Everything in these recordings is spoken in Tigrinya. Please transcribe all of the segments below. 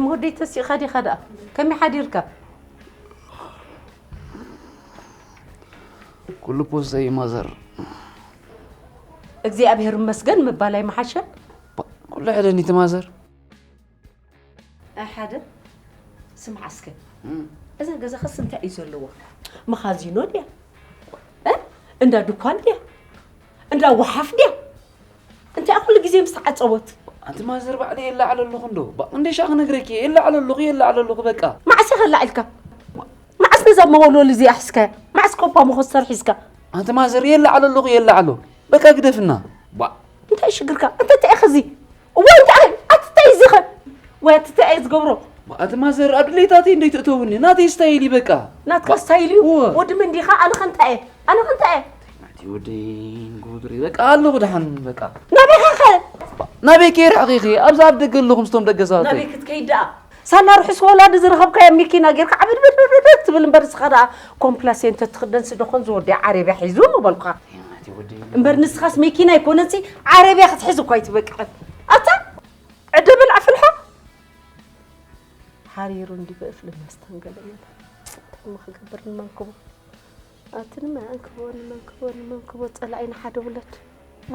መወደይ ተሲእኻ ዲኻ ደኣ? ከመይ ሓዲርካ? ኩሉ ፖስተይ ማዘር። እግዚኣብሔር ይመስገን ምባል ኣይምሓሸን? ኩሉ ሕደኒ እቲ ማዘር። ኣይ ሓደ ስምዓ እስከ፣ እዛ ገዛኸስ እንታይ እዩ ዘለዋ? መኻዚኖ ድያ? እ? እንዳ ድኳን ድያ? እንዳ ወሓፍ ድያ? እንታይ ኩሉ ግዜ ምስ ተዓጸወት? ኣንቲ ማዘር ባዕለይ የለዓለልኹ እንዶ። ባ እንዴ ሻ ክነግረኪ የለዓለልኹ የለዓለልኹ በቃ። መዓስ ኢኻ ኣላዒልካ? መዓስ ነዛ መወልወል እዚኣ ሒዝካያ? መዓስ ኮፓ መኾስተር ሒዝካ? ኣንቲ ማዘር የለዓለልኹ የለዓሎ። በቃ ግደፍና። ባ እንታይ ሽግርካ? እንተ እንታይ ኢኻ እዚ? እዋ እንታይ ኣትታይ እዚ ኸ? ወይ ኣትታይ ዝገብሮ? ኣንቲ ማዘር ኣብ ድሌታተይ እንዴ ትእተውኒ? ናተይ ስታይል እዩ በቃ። ናትካ ስታይል እዩ? እወ። ወዲ መን ዲኻ? ኣነ ኸ እንታይ እየ? ኣነ ኸ እንታይ እየ? ናቲ ወደይ ንጉድሪ በቃ ኣለኹ ደሓን በቃ። ናበይ ኸ? ናበይ ከይርሕኺ ኺ ኣብዛ ኣብ ደገ ኣለኹ ምስቶም ደገ ሰባተይ። ናበይ ክትከይድ ደኣ? ሳላ ርሑስ ወላዲ ዝረኸብካዮ መኪና ጌርካ ዓብድብድብድብድ ትብል እምበር ንስኻ ደኣ ኮምፕላሴንቶ ትኽደን ስደኾን ዝወዲ ዓረብያ ሒዙ ምበልኩኻ። ናቲ ወደይ እምበር ንስኻስ መኪና ኣይኮነንሲ ዓረብያ ክትሕዝ እኳ ኣይትበቅዕን። ኣታ ዕደ ብልዓ ፍልሖ። ሓሪሩ እንዲ ብእፍሊ መስተንገለ መታ። እንታይ እሞ ክገብር ንመንክቦ? ኣቲ ንመንክቦ ንመንክቦ ንመንክቦ ጸላኢና ሓደ ውለድ።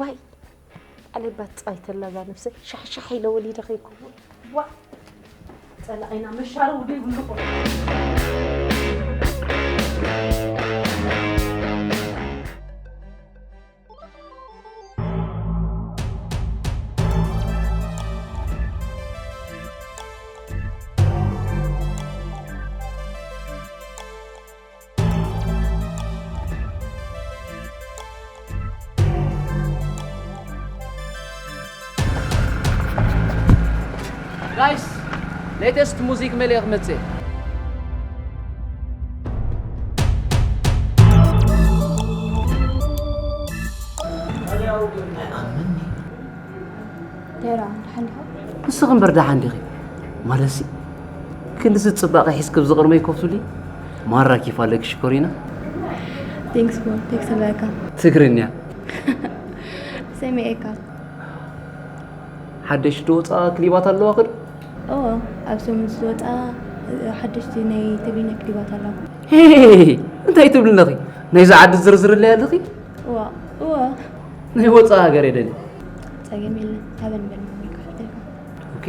ዋይ ዓለይ ባትጻይ ተላ እዛ ነብሰይ ሻሕሻሕ ኢለ ወሊደ ከይከውን። ዋ ጸላኢና መሻረዊ ዘይብሉ ቆልዓ። ጋይስ ሌተስት ሙዚክ መሊአ ክመጽእ እየ። ኣይኣምንኒ። ቴራ ደሓን ዲኻ? ንስኺ እምበር ደሓን ዲኺ? ማለትሲ ክንድዚ ጽባቐ ሒዝኪ ኣብዚ ቅድመይ ኮፍ ትብሊ ማራ ኬፍ ኣለኪ ሽኮሪና። Thanks bro. Thanks በቃ። ትግርኛ ሰሚዐካ። ሓደሽ ዝወፃ ክሊባት ኣለዋ ክድ እዎ ኣብ ሰሙን ዝወፃ ሓደሽቲ ናይ ትግርኛ ክሊባት ኣለዋ። እንታይ ትብሊ ኣለኺ? ናይዚ ዓዲ ዝርዝርለይ ኣለኺ? እዋ እዋ ናይ ወፃ ሃገር የደሊ። ፀገም የለን ሃበን በል ማሚ ክሕተልካ። ኦኬ።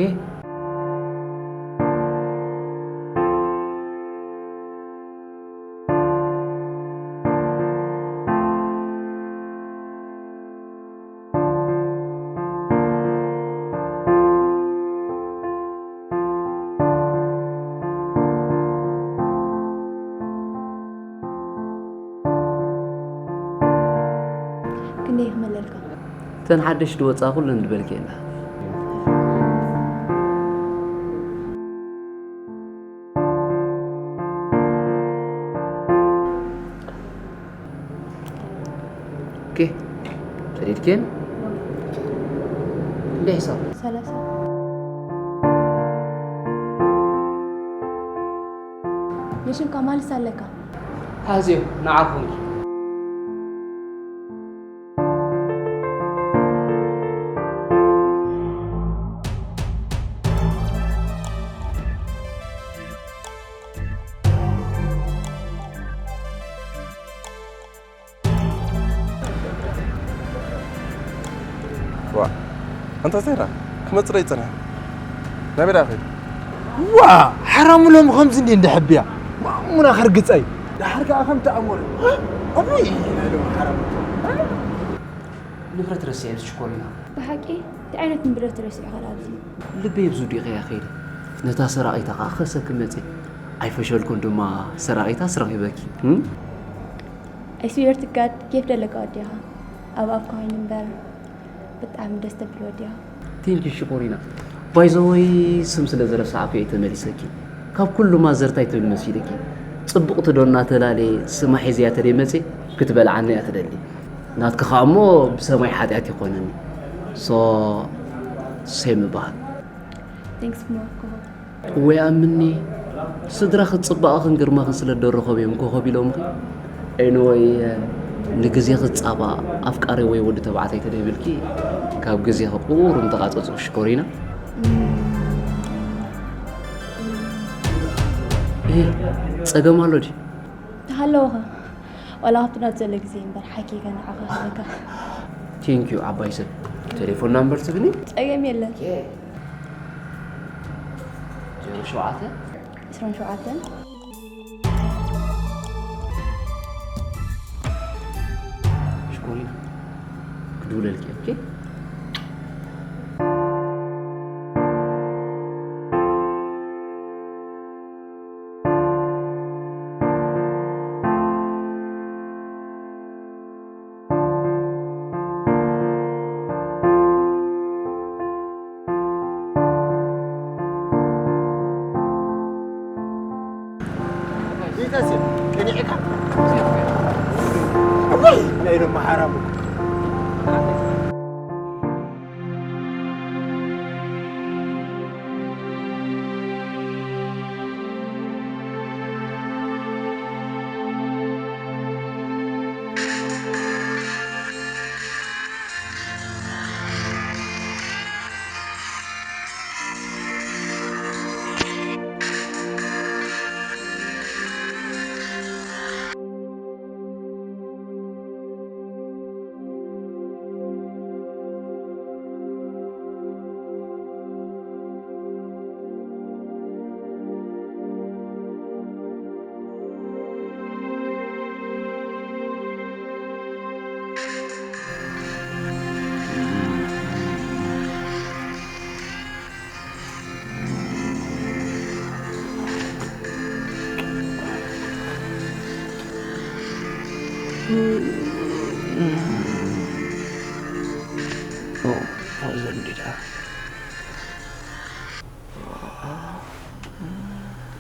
ክንደይ ክመለልካ? እተን ሓደሽ ድወፃ ኩለን ድበልክየን ደኣ። ኦኬ። ሰዲድክየን? ክንደይ ሕሳብ? ሰላሳ። ንሽምካ ማልስ ኣለካ? ሃዝዮ ንዓኹም። ዋ እንታ ዜራ ክመጽእ ዶ ይጸንሐ? ናበይ ደኣ ኸይዱ? ዋ ሓራሙ ሎሚ ከምዚ እንዲ እንድሕብያ ማሙና ከርግጸይ ደሓር ከኣ ከም ተኣምረ ኣቦይ ናይ ሎሚ ሓራሙ ንብረት ረሲዐ ሽኮሪና። ብሓቂ እንታይ ዓይነት ንብረት ረሲዕካ ደኣ ኣብዚ? ልበይ ብዝውዲቕያ ከይደ ነታ ሰራቒታ ከኣ ክኸሰኪ መጺእ ኣይፈሸልኩን ድማ ሰራቒታስ ረኺበኪ። I swear to God ኬፍ ደለካ ወዲ ኢኻ ኣብ ኣፍካ ኮይኑ እምበር ብጣዕሚ ደስ ተብል ወዲ ኢኻ። Thank you ሽኮሪና። By the way ስም ስለ ዝረሳዕኩ እየ ተመሊሰኪ። ካብ ኩሉ ማዘር ታይ ትብል መሲልኪ? ጽቡቕቲ ዶ እናተላለየ ስማ ሒዘያ ተደይ መጽየ ክትበልዓኒ እያ ትደሊ። ናትኪ ኸኣ እሞ ብሰማይ ሓጢኣት ይኾነኒ። So ሴም እበሃል። Thanks more ኮኾብ። እወ ይኣምኒ ስድራኺ ጽባቐኽን ግርማኽን ስለ ደረኸቡ እዮም ኮኾብ ኢሎምኺ። Anyway ንግዜኺ ጻባ ኣፍቃሪ ወይ ወዲ ተባዕታይ ተደይብልኪ ካብ ግዜኺ ቁሩም ተቓጸጹ ሽኮሪና። ጸገም ኣሎ ድዩ? ተሃለወኸ ዋላ ካብቲ ናብ ዘሎ ግዜ እምበር ሓኪከ ንዓኻ ክህበካ። ቴንኪዩ ዓባይ ሰብ። ቴሌፎን ናምበር ትብኒ? ጸገም የለን። ዜሮ ሸውዓተ ዕስራን ሸውዓተን ሽኮሪና ክድውለልኪ። ኦኬ። ይጠስም ቀኒዕካ ናይ ሎማ ሓራሙ። ፋዘር እንዴታ።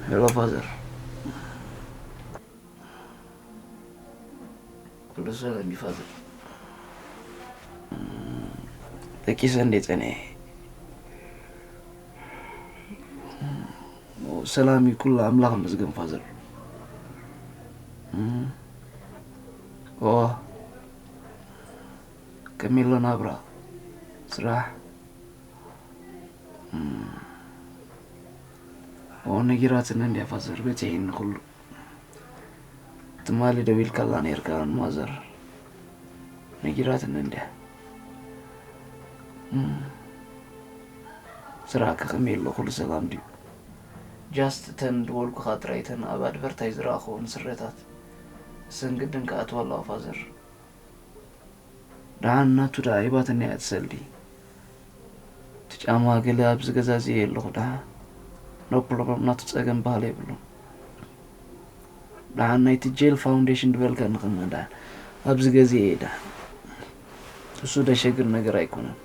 ሄሎ ፋዘር። ኩሉ ሰላም እዩ ፋዘር። ደቂሰ እንዴ ጸኒሐ። ሰላም እዩ ኩሉ ኣምላኽ ይመስገን ፋዘር። ኦ ከመይ ኣሎ ናብራ ስራሕ? ኦ ነጊራትኒ እንድያ ፋዘር በጺሒኒ ኩሉ። ትማሊ ደዊልካላ ነይርካ ንማዘር ነጊራትኒ እንድያ። ስራሕከ ከመይ ኣሎ ኩሉ ሰላም ድዩ? ጃስት እተን ድበልኩኻ ጥራይ እተን ኣብ ኣድቨርታይዝ ዝረኣኽወን ስረታት እሰን ግድን ክኣትዋ ኣለዋ ፋዘር። ደሓን ናቱ ደኣ ሂባትኒ እያ ትሰሊ። እቲ ጫማ ገለ ኣብዚ ገዛዚኤ ኣለኹ ደሓ። ኖ ፕሮብለም ናቱ ጸገም በሃል የብሉን። ደሓን ናይቲ ጄል ፋውንዴሽን ዝበልካኒ ከማን ደሓን ኣብዚ ገዚኤ እየ ደሓን። እሱ ደሸግር ነገር ኣይኮነን።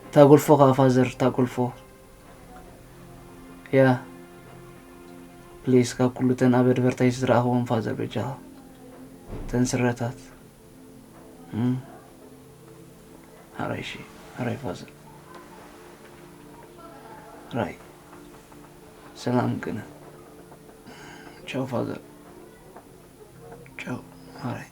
እታ ጎልፎ ከኣ ፋዘር እታ ጎልፎ እያ። ፕሊስ ካብ ኩሉ እተን ኣብ ኣድቨርታይዝ ዝረኣኽዎም ፋዘር በጃኻ እተን ስረታት ሓራይ ሺ ሓራይ ፋዘር ሓራይ ሰላም ቅነ ቻው ፋዘር ቻው ሓራይ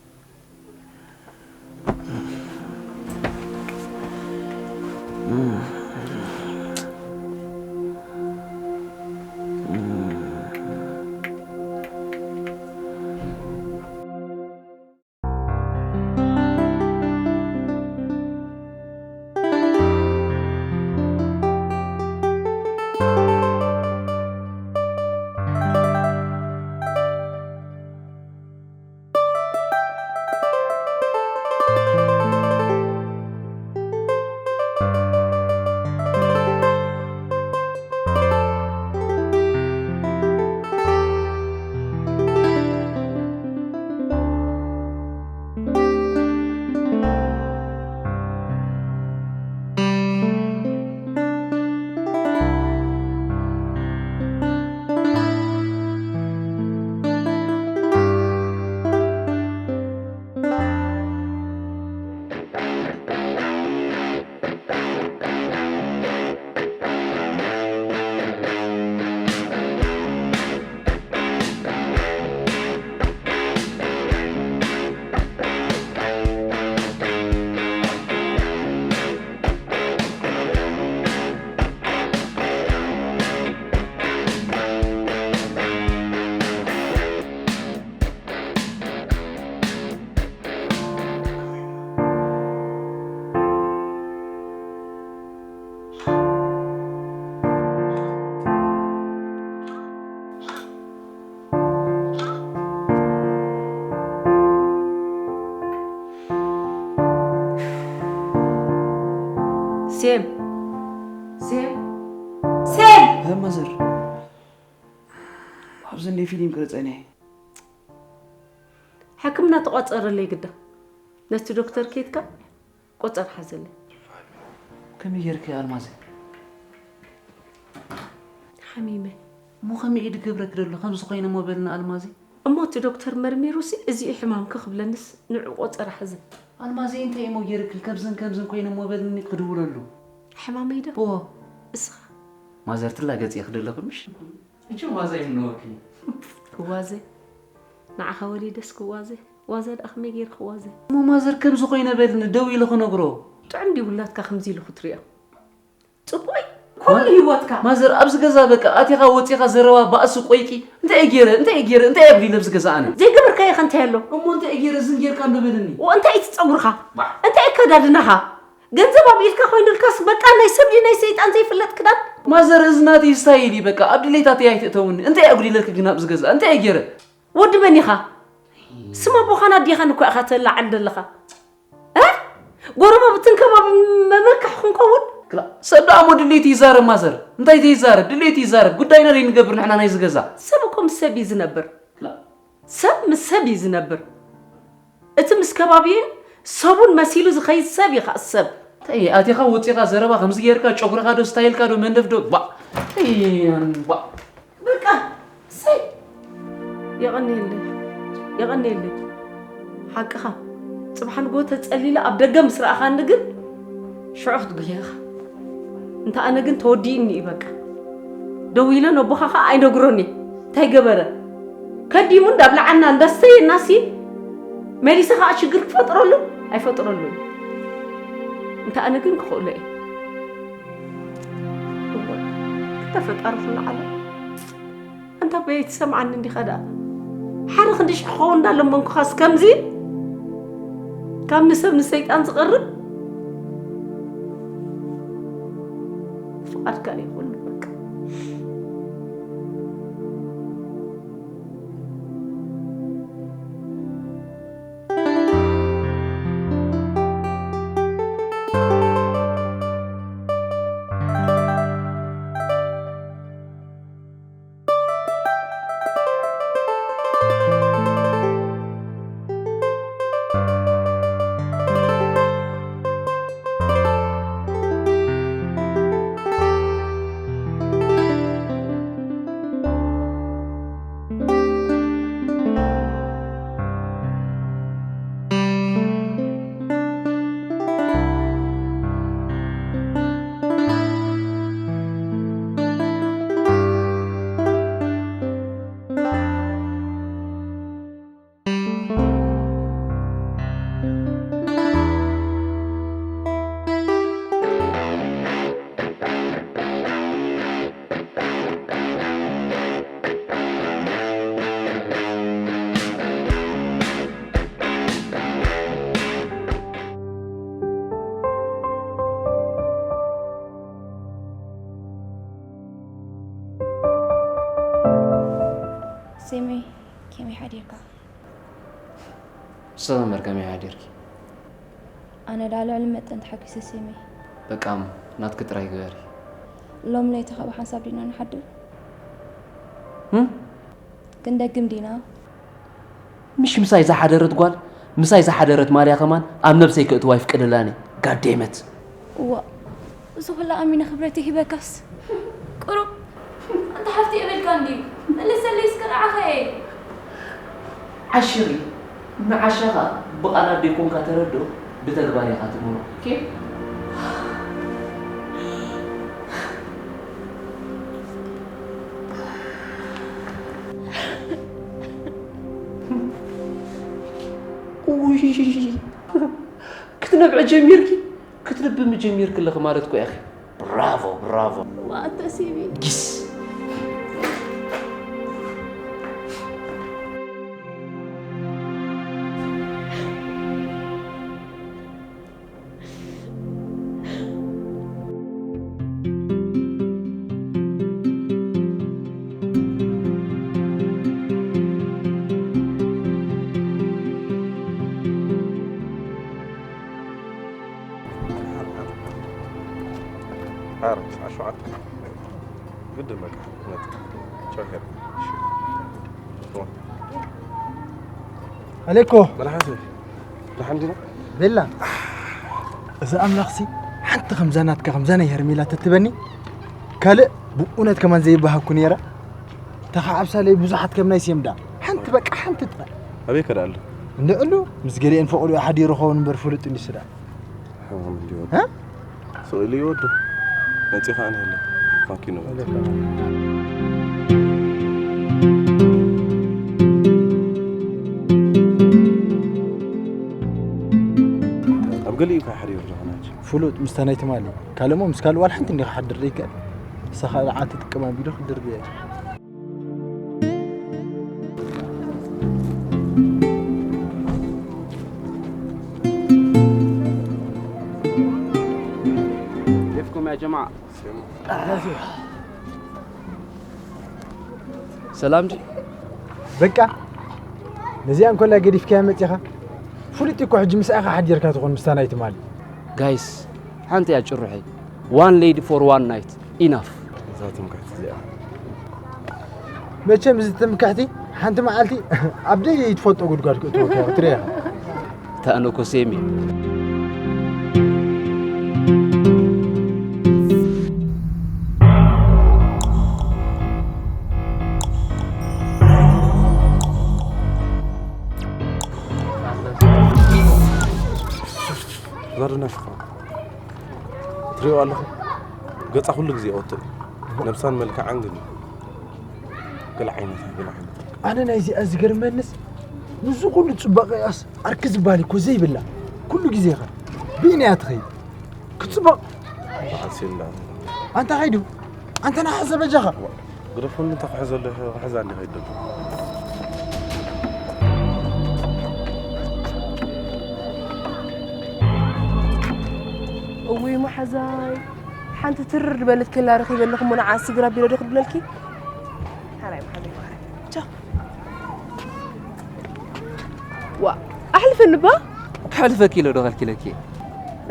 ሴም፣ ሴም፣ ሴም! ሀ ማዘር፣ ኣብዚ እንደ ፊልም ቅርጸን እየ። ሕክምና ተቋጸረለይ ግዳ። ነቲ ዶክተር ኬድካ ቆጸር ሓዘለይ። ከመይ ጌርኪ ኣልማዘይ? ሓሚመ። እሞ ከመይ ኢዩ ድገብረኪ ደሎ? ከምዚ ኮይነ እሞ በልኒ ኣልማዘይ። እሞ እቲ ዶክተር መርሚሩሲ እዚ እዩ ሕማምኪ ክብለንስ ንዑ ቆጸር ሓዘ። ኣልማዘይ እንታይ እሞ ጌርኪ? ከምዝን ከምዝን ኮይነ እሞ በልኒ ክድውለሉ። ሕማመይ ዶ? እዎ። እስኻ? ማዘር ትላገጽ እየ ክደለኹ ምሽ? እቺ ዋዛ ይምነወኪ። ክዋዘ? ንዓኻ ወሊደስ ክዋዘ? ዋዛ ደኣ ከመይ ገይሩ ክዋዘ? እሞ ማዘር ከምዚ ኮይነ በልኒ፣ ደው ኢለ ክነግሮ። ጥዑም ድዩ ውላድካ ከምዚ ኢሉ ክትሪኦ? ጽቡቕ እዩ። ኩሉ ህይወትካ። ማዘር ኣብዚ ገዛ በቃ ኣቲኻ ወጺኻ ዘረባ ባእሲ ቆይቂ። እንታይ እየ ገይረ? እንታይ እየ ገይረ? እንታይ እየ ኣጉዲለ ኣብዚ ገዛ ኣነ? ዘይገበርካዮ ከ እንታይ ኣሎ? እሞ እንታይ እየ ገይረ? ዝን ጌርካ እንዶ በልኒ። ወ-፣ እንታይ እቲ ጸጉርኻ? ባ- እንታይ ኣከዳድናኻ? ገንዘብ ኣቢልካ ኮይኑልካስ በቃ ናይ ሰብ ድዩ ናይ ሰይጣን ዘይፍለጥ ክዳን? ማዘር እዚ ናተይ ስታይል እዩ በቃ ኣብ ድሌታተይ ኣይትእተውኒ። እንታይ ኣጉዲለኪ ግን ኣብዚ ገዛ? እንታይ እየ ገይረ? ወዲ መን ኢኻ? ስም ኣቦኻን ኣዴኻን እኮ ኢኻ ተላዕል ዘለኻ። እ? ጎረባብትን ከባቢ መመካሕ ክንከውን? ክላ፣ ሰብ ደኣ እሞ ድሌቱ ይዛረብ ማዘር። እንታይ ዘይዛረብ? ድሌቱ ይዛረብ። ጉዳይና ዘይንገብር ንሕና ናይዚ ገዛ። ሰብ እኮ ምስ ሰብ እዩ ዝነብር። ክላ። ሰብ ምስ ሰብ እዩ ዝነብር። እቲ ምስ ከባቢኡን ሰቡን መሲሉ ዝኸይድ ሰብ እዩ ኸኣ ሰብ። እንታይ ኣቲኻ ወጺኻ ዘረባ ከምዚ ጌርካ ጨጉርኻ ዶ ስታይልካ ዶ መንደፍ ዶ ባ። እንታይ ባ። በቃ፣ ሰይ። የቐንየለይ፣ የቐንየለይ። ሓቅኻ። ጽባሕ ንግሆ ተጸሊለ ኣብ ደገ ምስ ረኣኻኒ ግን ሽዑ ክትጉህየኻ። እንተ ኣነ ግን ተወዲእኒ እዩ በቃ። ደዊለ ነቦኻ ኸኣ ኣይነግሮን እየ። እንታይ ገበረ? ከዲሙ እንዳብላዓና እንዳስተየናሲ መሊሰ ኸኣ ሽግር ክፈጥረሉ ኣይፈጥረሉን። እንተ ኣነ ግን ክኽእሎ እየ። እወ፣ እንተ ፈጣሪ ኩሉ ዓለም። ኣንታ በይ ትሰምዓኒ እንዲኻ ደኣ? ሓደ ክንዲ ሽሕ ክኸውን እንዳለመንኩኻስ ከምዚ? ካብ ንሰብ ንሰይጣን ዝቐርብ? ፍቓድካ እዩ ኩሉ በቃ። ሴመይ፣ ከመይ ሓዲርካ? ሰላም እምበር ከመይ ሓዲርኪ? ኣነ ደኣ ልዕሊ መጠን ተሓጒሰ ሴመይ። በቃ እሞ ናትኪ ጥራይ ግበሪ። ሎም ለይቲ ካብ ሓንሳብ ዲና ንሓድር? እም? ክንደግም ዲና? ምሽ ምሳይ ዝሓደረት ጓል፣ ምሳይ ዝሓደረት ማርያ ከማን ኣብ ነብሰይ ከእትዋ ይፍቅድላን እየ። ጋዴመት። እዋ፣ እዚ ኩላ ኣሚነ ክብረተይ ሂበካስ። ቁሩብ፣ ኣንታ ሓፍቲ የበልካ እንድዩ። መለሰለይ እስከ ንዓኻ እየ። ዓሺኺ፣ ንዓሻኻ ብቓላት ደይኮንካ ተረድኦ፣ ብተግባር ኢኻ ትምህሮ። ኦኬ? ውይ፣ ክትነብዒ ጀሚርኪ፣ ክትልብሚ ጀሚርኪ ኣለኺ ማለት እኮ ኢኺ። ብራቮ፣ ብራቮ። ዋንተ ሲቢ። ጊስ። ዓርብ ሰዓት ሸውዓተ ግድን በቃ መጽእ ቻው ሄር ኣሌኮ መልሓሰ ደሓን ዲና ቤላ፣ እዚ ኣምላኽሲ ሓንቲ ከምዛ ናትካ ከምዛ ናይ ሄርሜላ ተትበኒ ካልእ ብእውነት ከማን ዘይበሃኩ ነይረ። ተኻዓብሳለይ ብዙሓት ከም ናይ ሴምዳ ሓንቲ በቃ ሓንቲ ጥራይ ኣበይ ከዳ ኣሎ እንድዕሉ ምስ ገሊአን ፈቕዱ ሓዲሩ ኸውን እምበር ፍሉጥ እንዲስዳ ሕማም እንዲወዱ ስእሊ ይወዱ መፂኻ ኣነ የለ ፋኪኖ ኣብ ገሊኡ ካብ ሓደ ይወዱ ናቸው ፍሉጥ ምስታ ናይ ትማሊ ካልእሞ ምስ ካልእ ዋላ ሓንቲ እንዲኻ ሓድር ዘይከኣል ንስኻ ከዓ ትጥቀም ኣቢሉ ክድርብያ እዩ كيفكم يا جماعة؟ سلام دي በቃ ነዚኣ እንኮላ ገዲፍካያ መፂኻ ፍሉጥ እኮ ሕጂ ምስኣኻ ሓዲርካ ትኾን ምስታ ናይ ትማሊ ጋይስ ሓንቲ እያ ጭሩሐይ one lady for one night enough እዛ ትምክሕቲ እዚኣ መቸም እዚ ትምክሕቲ ሓንቲ መዓልቲ ኣብ ደይ ይትፈልጦ ጉድጓድ ክእትወካ ትሪያ ተኣነኮ ሴሚ ዛርና ፍቕራ ትሪኦ ኣለኹ ገፃ ኩሉ ግዜ ወትእ ነብሳን መልክዓን ግን ገለ ዓይነት ገለ ዓይነት ኣነ ናይዚኣ ዝገርመንስ ንዚ ኩሉ ፅባቐያስ ዓርኪ ዝበሃል እኮ ዘይብላ ኩሉ ግዜ ኸ ብኢንያ ትኸይድ ክትፅባቕ በዓል ሴንዳ ኣንታ ኸይዱ ኣንተ ናሓሰ በጃኻ ግደፈኒ እንተ ክሕዘ ኣለኹ ክሕዛ እንዲ ኸይድ ደሎ እውይ መሓዛይ ሓንቲ ትርር ዝበለት ከላ ረኺበ ኣለኹ እሞ ንዓ ስግር ኣቢለ ዶ ክብለልኪ ሓራይ መሓዛይ ማረ ቻው ዋ ኣሕልፈኒ ባ ክሕልፈኪ ኢለ ዶ ከልኪለኪ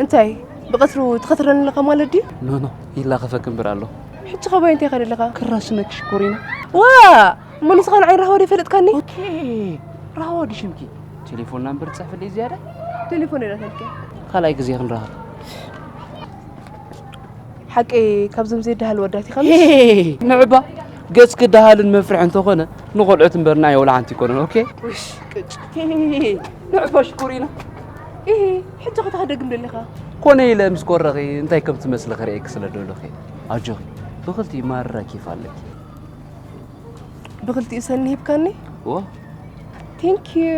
እንታይ ብቐትሩ ትኸትረኒ ኣለኻ ማለት ድዩ ኖኖ ይላኸፈኪ እምበር ኣሎ ሕጂ ኸባይ እንታይ ከደለኻ ክራስነኪ ሽኮሪና ዋ እሞ ንስኻ ንዓይ ራህዋ ዶ ይፈለጥካኒ ኦኬ ራህዋ ድዩ ሽምኪ ቴሌፎን ናምበር ትፅሕፍለይ ዝያዳ ቴሌፎን የረኸልኪ ካልኣይ ግዜ ክንራኸብ ሓቂ ካብዞም ዘይደሃል ወዳት ኢኻ ንዕባ ገጽ ክደሃልን መፍርሒ እንተኾነ ንቆልዑት እምበር ናይ ወላ ሓንቲ ይኮነን ኦኬ ውሽ ቅጭ ንዕባ ሽኮሪና ሕጂ ኸታ ክደግም ደሊኻ ኮነ ኢለ ምስ ኮረኺ እንታይ ከም ትመስሊ ክርእየኪ ስለ ደለኹ ኣጆኺ ብኽልቲኡ ማራ ኬፍ ኣለኪ ብኽልቲኡ ሰኒ ሂብካኒ ዎ ቴንክ ዩ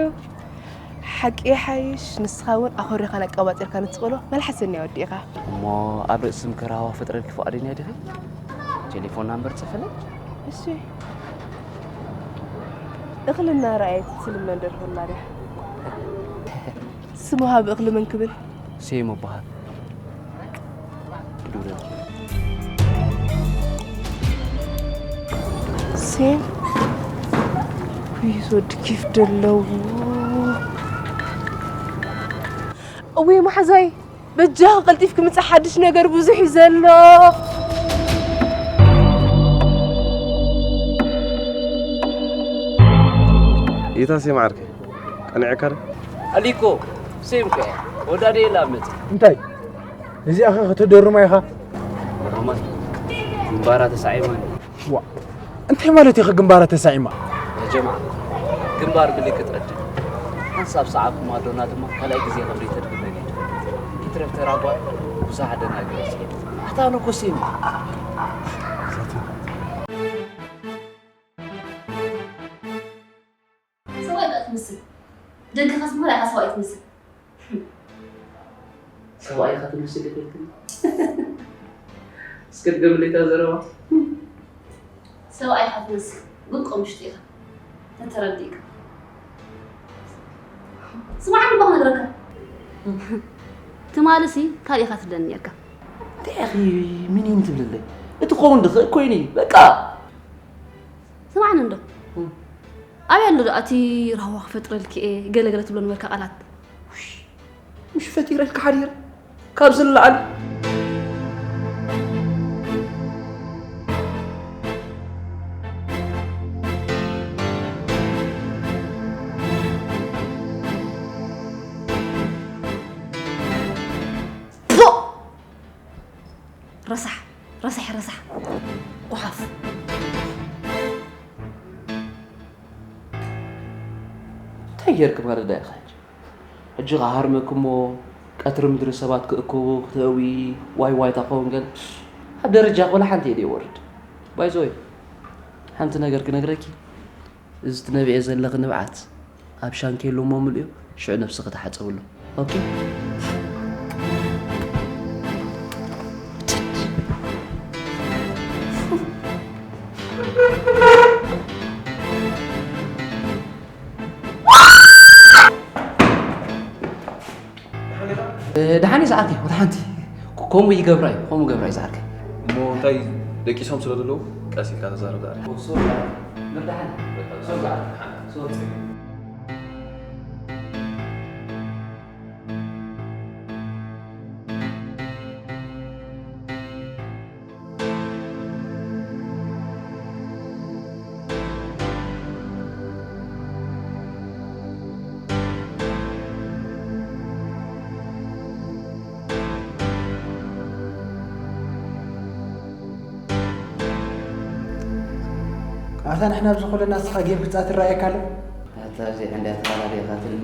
ሓቂ ይሓይሽ ንስኻ እውን ኣኾሪኻን ኣቀባጢርካን እትኽእሎ መልሓስ ሰኒ ኣወዲእኻ እሞ ኣብ ርእሲ ምክር ሃዋ ፈጥረልኪ ፍቓደኛ ዲኺ ቴሌፎን ናምበር ጽሕፍለይ እሺ እኽሊ እናረኣየት ትልመን ደርሆ ኣላ ድያ ስም ወሃቢ እኽሊ መን ክብል ሴም እበሃል ክድውለልኪ ሴም ኩይስ ወዲ ኪፍ ደለዎ እወይ መሓዛይ በጃኺ ቀልጢፍኪ ምጻእ ሓድሽ ነገር ብዙሕ እዩ ዘሎ ይታ ሴም ዓርከይ ቀኒዐካ ዶ ኣሊኮ ሴም ከ ወዳደ የላ መጽ እንታይ እዚኣ ኸ ከተደርማ ኢኻ ሮማን ግንባራ ተሳዒማኒ ዋ እንታይ ማለት ኢኻ ግንባራ ተሳዒማ ጀማ ግንባር ምልክት ዕድል ሓንሳብ ሰዓብኩም ኣዶና ድማ ካልኣይ ግዜ ከም ዘይተድግመኒ ይትረፍ ተራጓ ብዙሕ ኣደናግረሲ ኣታ ነኮሴኒ ሰብኣይ በቃ ትመስል። ደገኻስ ምኽንያት ኢኻ ሰብኣይ ትመስል። ሰብኣይ ኢኻ ትመስል ኢልክኒ። እስኪ ድገምለይ እታ ዘረባ። ሰብኣይ ኢኻ ትመስል ግን ቆምሽጢ ኢኻ። ተተረዲእካ። ስማዕኒ እባ ክነግረካ። ትማልሲ ካልእ ኢኻ ትብለኒ ነርካ። እንታይ ኢኺ ሚኒን ትብልለይ? እቲ ክኸውን ድኽእል ኮይኑ እዩ በቃ። ስማዕኒ እንዶ ኣበይ ኣሎ ደኣ እቲ ራህዋ ክፈጥረልኪ እየ ገለገለ ትብሎ ነበርካ ቃላት ምሽ ፈጢረልካ ሓዲረ ካብዚ ንላዕሊ ረሳሕ ረሳሕ ረሳሕ ጓሓፍ። እንታይ ጌርኪ ማለት ዳ ኢኻ ሕጂ? ሕጂ ክሃርመኪ እሞ ቀትሪ ምድሪ ሰባት ክእከቡ ክትእዊ ዋይ ዋይታ ክኸውን ገለ ኣብ ደረጃ ወላ ሓንቲ እየ ደይወርድ። ባይዘወይ ሓንቲ ነገር ክነግረኪ፣ እዚ ትነብዕዮ ዘለኺ ንብዓት ኣብ ሻንኬሎ እሞ ምልእዮ፣ ሽዑ ነብስኺ ተሓጸብሉ። ኦኬ? ደሓን እዩ ዝዓርከይ፣ ወደ ሓንቲ። ከምኡ ይገብራ እዩ፣ ከምኡ ይገብራ እዩ ዝዓርከይ። እሞ እንታይ ደቂሶም ስለ ዘለዉ ቀስ ኢልካ ተዛረብ ዝዓርከይ። ሶሪ፣ መርዳሓን። ሶሪ፣ ሶሪ። ኣታ ንሕና ኣብዚ ኮለና ንስኻ ጌም ክትጻወት ይረኣየካ ኣሎ? ኣታ እዚኣ እንድያ ተፈላለየኻትኒ።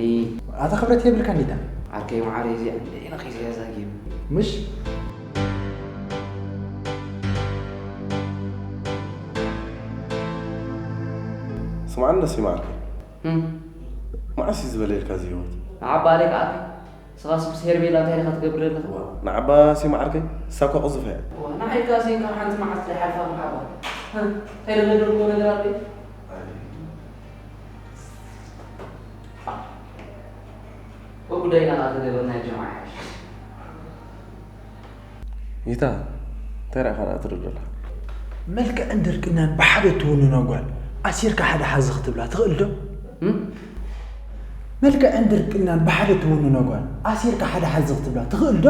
ኣታ ክብረት የብልካን ዲታ? ዓርከይ መዓረይ እዚኣ እንድያ ኢልኺ እዚኣ እዛ ጌም። ምሽ? ስምዓኒ ደስ ይማዓርከይ። እም። መዓስ እዩ ዝበለየልካ እዚ ህይወት? ንዓባ ኣለይ ከዓርከይ። ንስኻስ ምስ ሄርሜላ እንታይ ኢኻ ትገብር ዘለኻ? ንዓባስ ይማዓርከይ፣ ንሳ እኮ ቅዝፍ እያ። እዋ፣ ንዓይ ካስ ካብ ሓንቲ መዓልቲ ዘይሓልፋ ንዓባ። እንታይ ዝገደልኩዎ ነገር ኣሎ? ወጉዳይና ከኣ ተገበርና ጀማዓ ይሓይሽ። ይታ፣ እንታይ ርኢኻ ደኣ ትርኢ ዘለኻ? መልክዕን ድርቅናን ብሓደ እትውንኖ ጓል ኣሲርካ ሓደ ሓዚ ክትብላ ትኽእል ዶ? እም? መልክዕን ድርቅናን ብሓደ እትውንኖ ጓል ኣሲርካ ሓደ ሓዚ ክትብላ ትኽእል ዶ?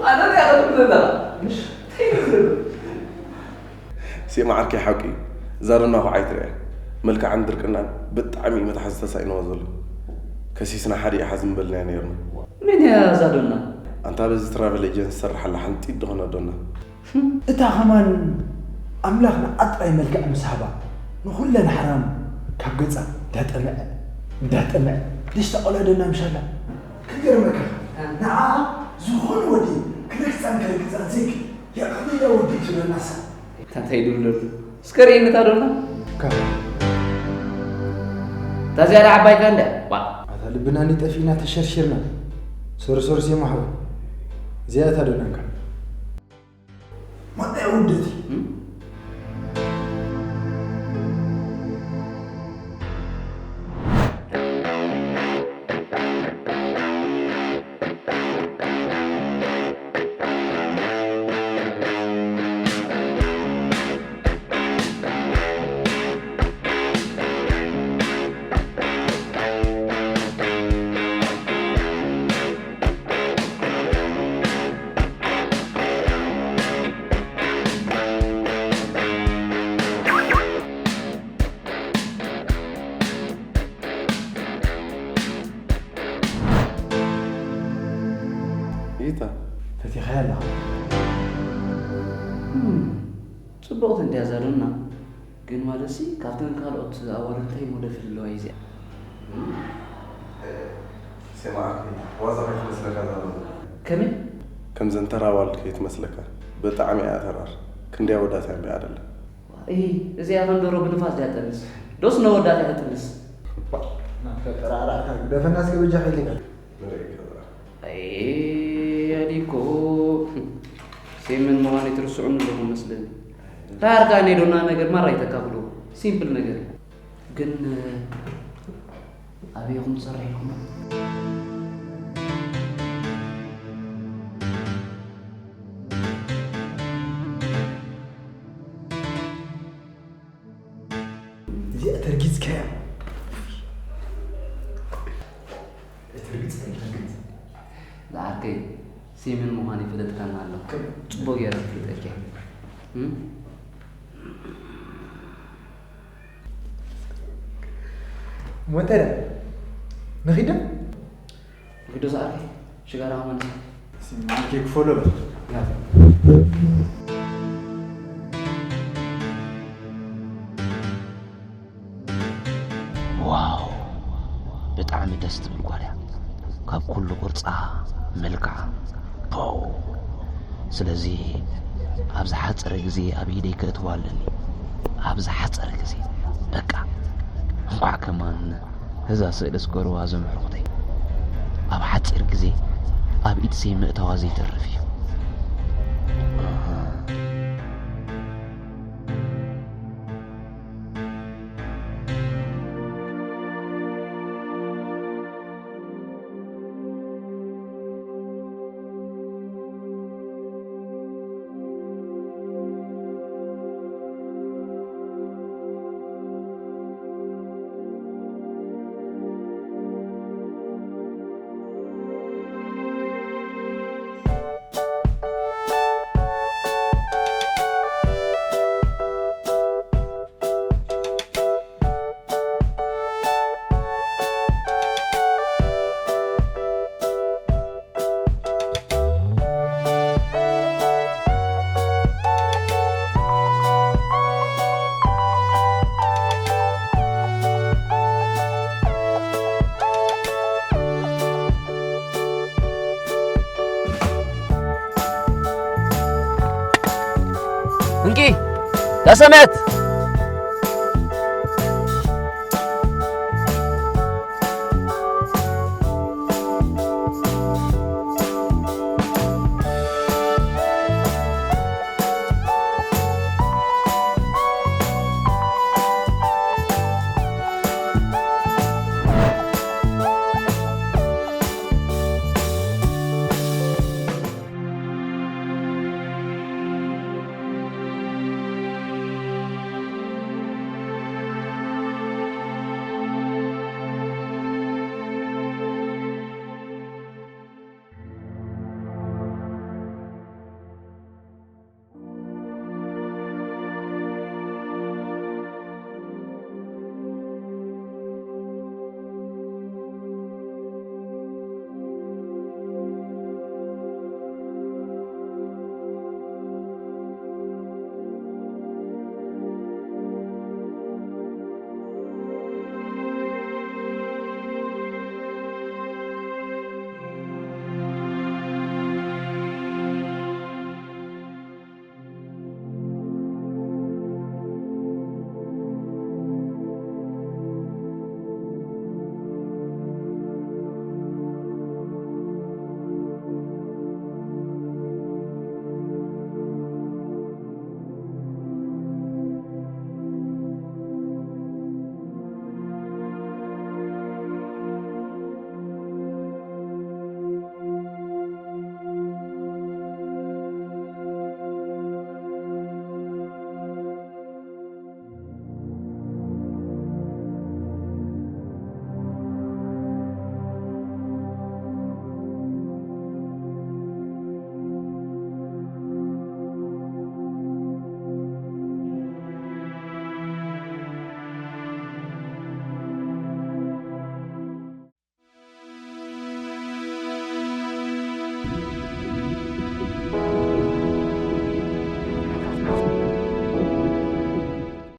ኣነ እንታይ ክትብል ዘለኻ? ምሽ? እንታይ ክትብል? ሴም ዓርከይ ሓቂ እዩ። እዛ ዶና እኮ ዓይትርያ። መልክዓን ድርቅናን ብጣዕሚ እዩ መትሓዚ ተሳኢንዋ ዘሎ። ከሲስና ሓደ ይሓዝ ምበልናዮ ነይርና። መን እያ እዛ ዶና? ኣንታ በዚ ትራቨል ኤጀንሲ ትሰርሕ ኣላ ሓንቲ ጥይት ዝኾነ ዶና። እታ ኸማን ኣምላኽ ንዓ ጥራይ መልክዕ ምስ ሃባ ንኹለን ሓራም ካብ ገጻ እንዳጠመዐ እንዳጠመዐ ደሽታ ቆልዓ ዶና ምሻላ። ክገርመካ ንዓ ዝኾነ ወዲ ክረግጻን ከረግጻን ዘይክእል የዕብያ ወዲ ትብለናሳ። እንታይ ድብለሉ? እስከ ርእየኒ እታ ዶና። ካብ እታ ዝያዳ ዓባይካ እንድያ። ዋ። ኣታ ልብና እንዲ ጠፊእና ተሸርሺርና። ሶሪ ሶሪ ሴማ ሓወይ። እዚኣ እታ ዶናንካ። ማጣያ ውደቲ። እም? ይታ። ፈቲኻያ ኣለኻ? እም፣ ጽቡቕቲ እንድያ እዛ ዶና። ግን ማለትሲ፣ ካብተን ካልኦት ኣዋልድ እንታይ እሞ ደፊ ኣለዋ እዩ እዚኣ? ስማዕ፣ ዋዛ ከይትመስለካ እዛ ዶና። ከመይ? ከምዘን ተራ ኣዋልድ ከይትመስለካ። ብጣዕሚ እያ ተራር። ክንደይ ኣወዳት እያ እምበይ ኣደለ። እሂ፣ እዚኣ ኸንደሮ ብንፋስ ድያ ጠንስ? ዶስ ነወዳት እያ ተጥንስ? ናትካ ጠራዕራዕካ ግደፈና እስከ በጃኻ ኢለካ። ንርኢ ከዛ። ኣይ፣ ኣሊኮ። ሴምን ምዃነይ ትርስዑኒ ኣለኹም መስለኒ። ዳርጋ ናይ ዶና ነገር ማራ ይተካብዶ። ሲምፕል ነገር። ግን፣ ኣበይ ኢኹም ትሰርሑ ኢልኩም? እዚኣ ተርጊጽካያ። ተርግጽ፣ ተርግጽ። ዝዓርከይ፣ ሴምን ምዃን ይፍለጥካና ኣሎ። ጽቡቕ ገይረ ክፍልጠካ እየ። እም? ሞተረ፣ ንኺድ ዶ? ንኺድ ዶ ዝዓርከይ? ሽጋራ ከማን ማንኬ ክፈሎ በል። ዋው፣ ብጣዕሚ ደስ ትብል ጓል እያ። ካብ ኩሉ ቅርጻ፣ መልክዓ፣ ፖው። ስለዚ ኣብ ዝሓጸረ ግዜ ኣብ ኢደይ ከእትዋ ኣለኒ። ኣብ ዝሓጸረ ግዜ። በቃ፣ እንኳዕ ከማን እዛ ስእሊ ስገርዋ እዞም ኣዕሩኽተይ። ኣብ ሓጺር ግዜ ኣብ ኢድ ሰይ ምእታዋ ዘይተርፍ እዩ። እንኪ ተሰመት